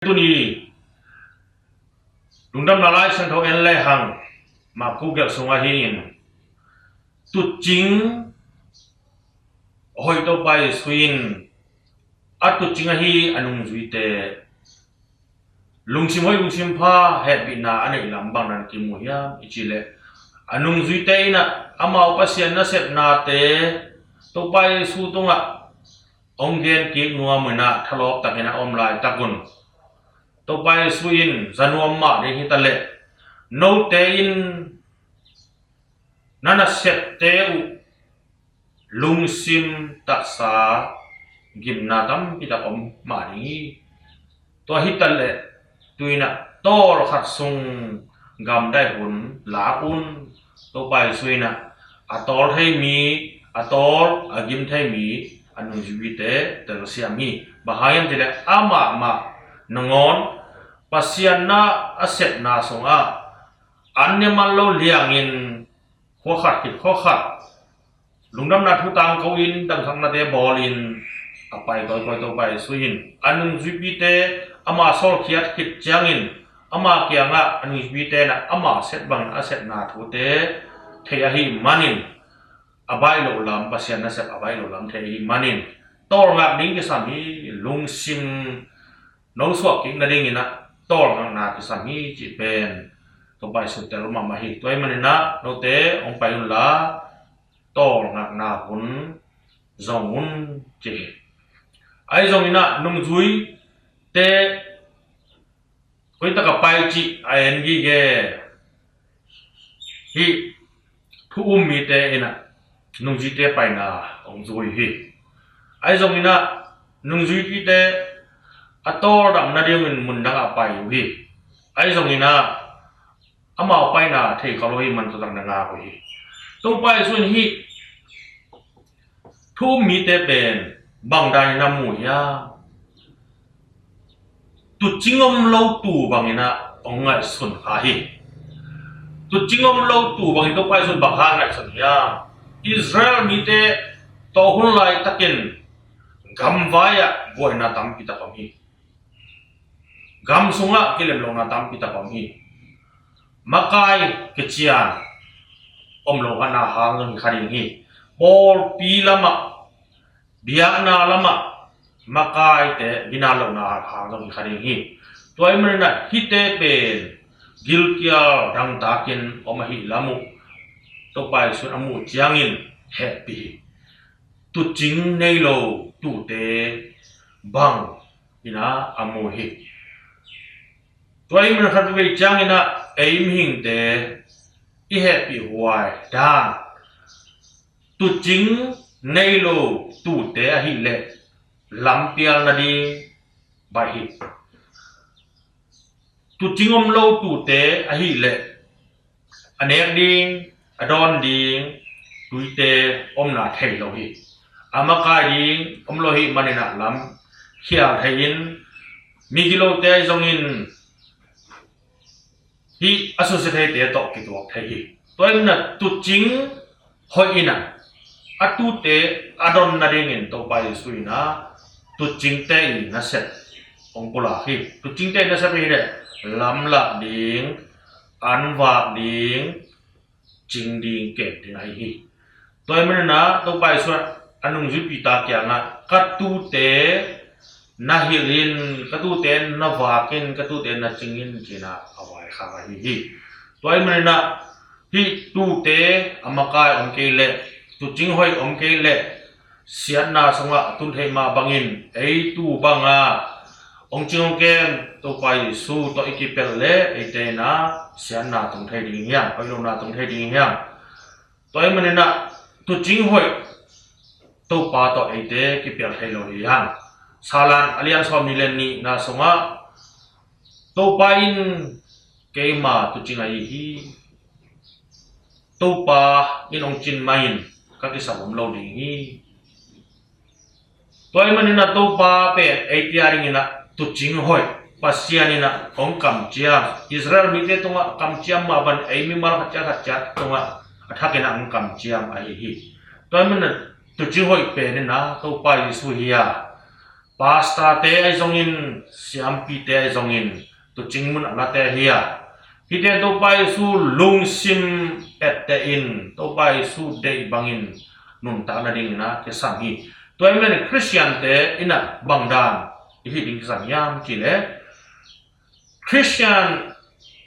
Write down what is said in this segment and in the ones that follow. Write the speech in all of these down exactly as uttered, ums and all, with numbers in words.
Tuni lungdamna Lai Siangtho en lehang, Marku gelh sungah hi-in, tutcing hoih Topa Jesu in a tutcing ahi a nungzuite lungsim hoih, lungsim pha, hehpihna a neih lam bang na kimu hiam i cih leh, a nungzuite in ah amau Pasian nasepnate Topa Jesu tungah hong gen kik nuam in ah, thalawp takin a om laitak un Topa Jesu in za nuam mah ding hi ta leh, note in na nasepte uh lungsim taksa gimna tampi tak om mah ding hi. Tua hi ta leh, tu-in ah tawlkhat sung gamdai hun lak un. Topa Jesu in ah a tawl thei mi, a tawl a gim thei mi a nungzuipite telsiam hi. Bang hang hiam cih leh, amah mah nangawn Pasian na a sepna sungah an ne man lo liangin, khua khat khit khua khat lungdamna thu tangko in, dangthaknate bawlin a pai kawikawi Topa Jesu in a nungzuipite ama sawlkhiat khit ciangin, ama kiangah a nungzuipite in ah ama sep bangin a sepna thute thei ahih manin, a baih loh lam, Pasian nasep a baih loh lam thei ahih manin, tawlngak ding kisam hi. Lungsim nosuak kik nadingin ah tawlngakna kisam hi cih pen Topa Jesu tel mahmah hi. Tua ahih manin ah note hong pai unla, tawlngakna hun zong un, ci hi. Ahi zongin ah nungzuite hoih takin a pai cih a en gige hi. Thu um mite in ah nungzuite paina hong zui hi. Ahi zongin ah nungzuipite a tawldam nadingin mundang ah pai uh hi. Ahi zongin ah amau paina thei kha lo ahih man tua tak na ngak uh hi. Topa Jesu in hih thu um mite pen bang danin a mu hiam? Tutcing om lo tuu bangin ah hong ngaihsun kha hi. Tutcing om lo tuu bangin Topa Jesu in bang hang ngaihsun hiam? Israel mite tawh hun laitakin gamvai ah buaina tampi tak om hi. Gam sungah kilem lohna tampi tak om hi. Makai kician om lo hana hang zong hi kha ding hi. Pawlpi lamah, biakna lamah makaite ginat lohna hang zong hi kha ding hi. Tua ahih manin ah hihte pen gilkial dangtakin om ahih lam uh Topa Jesu in a muh ciangin hehpih hi. Tutcing nei lo tuute bang in ah a mu hi. Tua ahih manin khatvei ciangin ah ei mihingte i hehpihhuai dan, tutcing nei lo tuute ahih leh lampial nading baih hi. Tutcing om lo tuute ahih leh a nek ding, a dawn ding tuite omna thei lo hi. A makai ding om lo ahih manin ah lam khial thei-in, migilote ahi zongin hih a susia theite tawh kituak thei hi. Tua ahih manin ah tutcing hoih in ah a tuute a dawn nadingin Topa Jesu in ah tutcingte i nasep hong pulak hi. Tutcingte i nasep ahih leh lamlak ding, anvak ding, cing ding, kem ding ahi hi. Tua ahih manin ah Topa Jesu in a nungzuipite kiangah, ka tuute na hilh in, ka tuute na vak in, ka tuute na cing in, ci-in ah a vaikhak ahi hi. Tua ahih manin ah hih tuute a makai om kei leh, tutcing hoih om kei leh, siatna sungah a tun theih mah bangin ei tuu banga hong cing hong kem Topa Jesu tawh i kipelh leh eite in ah siatna tung thei ding hi hang, hoih lohna tung thei ding hi hang. Tua ahih manin ah tutcing hoih Topa tawh eite kipelh thei lo hi hang. Salan a lian sawmnih le nihna sungah, Topa in keima tutcing ahi hi. Topa in hong cin ma-in ka kisap om lo ding hi. Tua ahih manin ah Topa pen eite a dingin ah tutcing hoih, Pasian in ah hong kamciam, Israel mite tungah kamciam mah bangin ei mimal khat ciat khat ciat tungah a thakin ah hong kamciam ahi hi. Tua ahih manin ah tutcing hoih pen in ah Topa Jesu hi a, Pastor-te ahi zongin, siampite ahi zongin, tuucing mun a late hi a, hihte Topa Jesu lungsim etteh in, Topa Jesu deih bangin nuntak nadingin ah kisam hi. Tua ahih manin Khristiante in ah bangdan i hih ding kisam hiam cih leh, Christian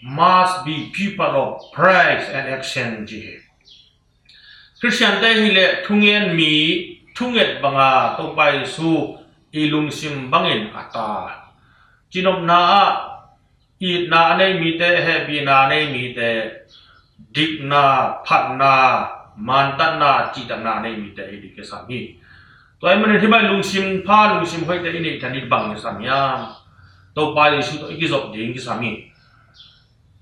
must be people of praise and action ci hi. Khristiante hi leh thungen mi, thunget banga Topa Jesu i lungsim bangin a ta, cinopna ah itna a nei mite, hehpihna a nei mite, dikna, phatna, mantatna, cihtakna a nei mite i ding kisam hi. Tua ahih manin hih bang lungsim pha, lungsim hoihte i neih dan i bang kisam hiam? Topa Jesu tawh i kizop ding kisam hi.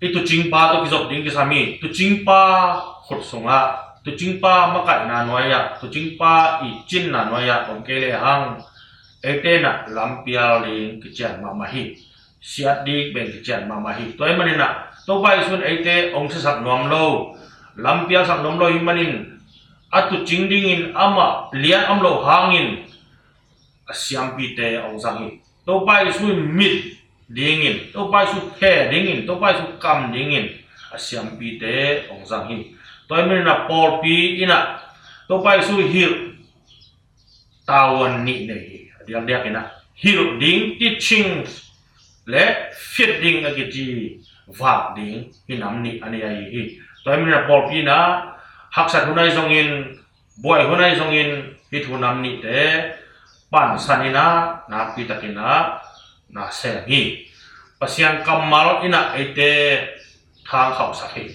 I tuucingpa tawh kizop ding kisam hi. Tuucingpa khut sungah, tuucingpa makaihna nuai-ah, tuucingpa i cinna nuai-ah om kei lehang, eite in ah lampial ding kician mahmah hi. Siat ding pen kician mahmah hi. Tua ahih manin ah Topa Jesu in eite hong siasak nuam lo, lampialsak nuam lo ahih manin, a tuucing dingin amah lian om loh hangin a siampite hong zang hi. Topa Jesu in mit dingin, Topa Jesu phe dingin, Topa Jesu kam dingin a siampite hong zang hi. Tua ahih manin ah pawlpi in ah Topa Jesu hilh tavuan nih nei hi. A diakdiak in ah hilh ding, teaching, le feed ding a kici vak ding hi nam nih a nei ahi hi. Tua ahih manin ah pawlpi in ah haksat hun ahi zongin, buai hun ahi zongin, hih thu nam nihte pansan in ah nakpi takin ah na sem hi. Pasian kammal in ah eite tha hong khauhsak hi.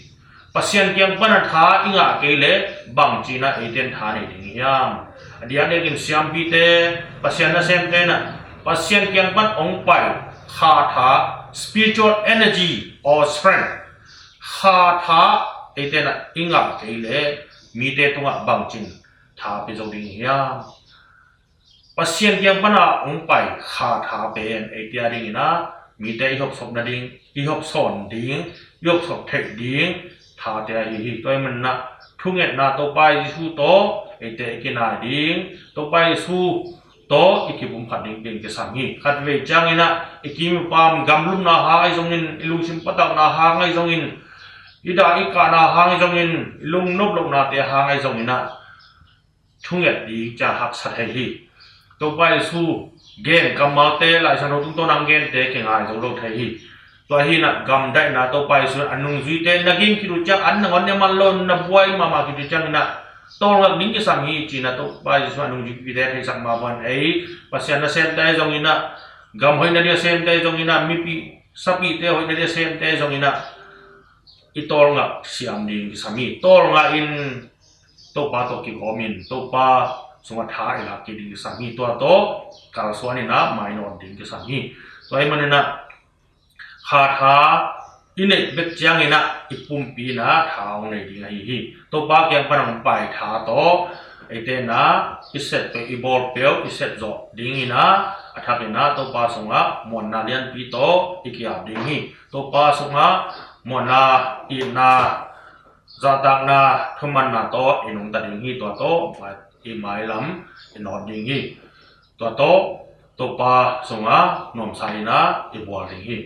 Pasian kiang pan a tha i ngah kei leh bangci in ah eite in tha nei ding hiam? A diakdiakin siampite, Pasian nasemte in ah Pasian kiang pan hong pai kha tha, spiritual energy or strength, kha tha eite in ah i ngah kei leh mite tungah bangci in tha pia zo ding hiam? Pasian kiang pan a hong pai kha tha pen eite a dingin ah mite i hopsawn nading, i hopsawn ding, i hopsawn theih ding thate ahi hi. Tua ahih manin ah thungetna Topa Jesu tawh eite i kinai ding, Topa Jesu tawh i kipumkhat ding pen kisam hi. Khatvei ciangin ah i kiim i paam gamlumna hang ahi zongin, i lungsim patauhna hang ahi zongin, i dah i kahna hang ahi zongin, i lungnop lohnate hang ahi zongin ah thunget ding ciang haksa thei hi. Topa Jesu gen kammalte, Lai Siangtho tungtawn a hong gente kingai zo lo thei hi. Tua hi in ah gamdaihna Topa Jesu a nungzuite na ging khit uh ciang, an nangawn ne man lo, na buai mahmah khit uh ciangin ah tawlngak ding kisam hi ci-in ah Topa Jesu a nungzuipite theisak mah bangin ei Pasian nasemte zongin ah, gam hoih nading a semte zongin ah, mipi sapite hoih nading a semte zongin ah i tawlngak siam ding kisam hi. Tawlngak in Topa tawh kikawmin Topa sungah tha i lak kik ding kisam hi. Tua tawh kalsuan in ah mainawt ding kisam hi. Tua ahih manin ah kha tha i neih bek ciangin ah i pumpi in ah tha hong nei ding ahi hi. Topa kiang pan hong pai tha tawh eite in ah i sep peuh, i bawl peuh, i sep zawh dingin ah a thakin ah Topa sungah muanna lianpi tawh i ki-ap ding hi. Topa sungah muanna, itna, zahtakna, thumanna tawh i nungta ding hi. Tua tawh i mailam i nawt ding hi. Tua tawh Topa sungah nuamsa in ah i bual ding hi.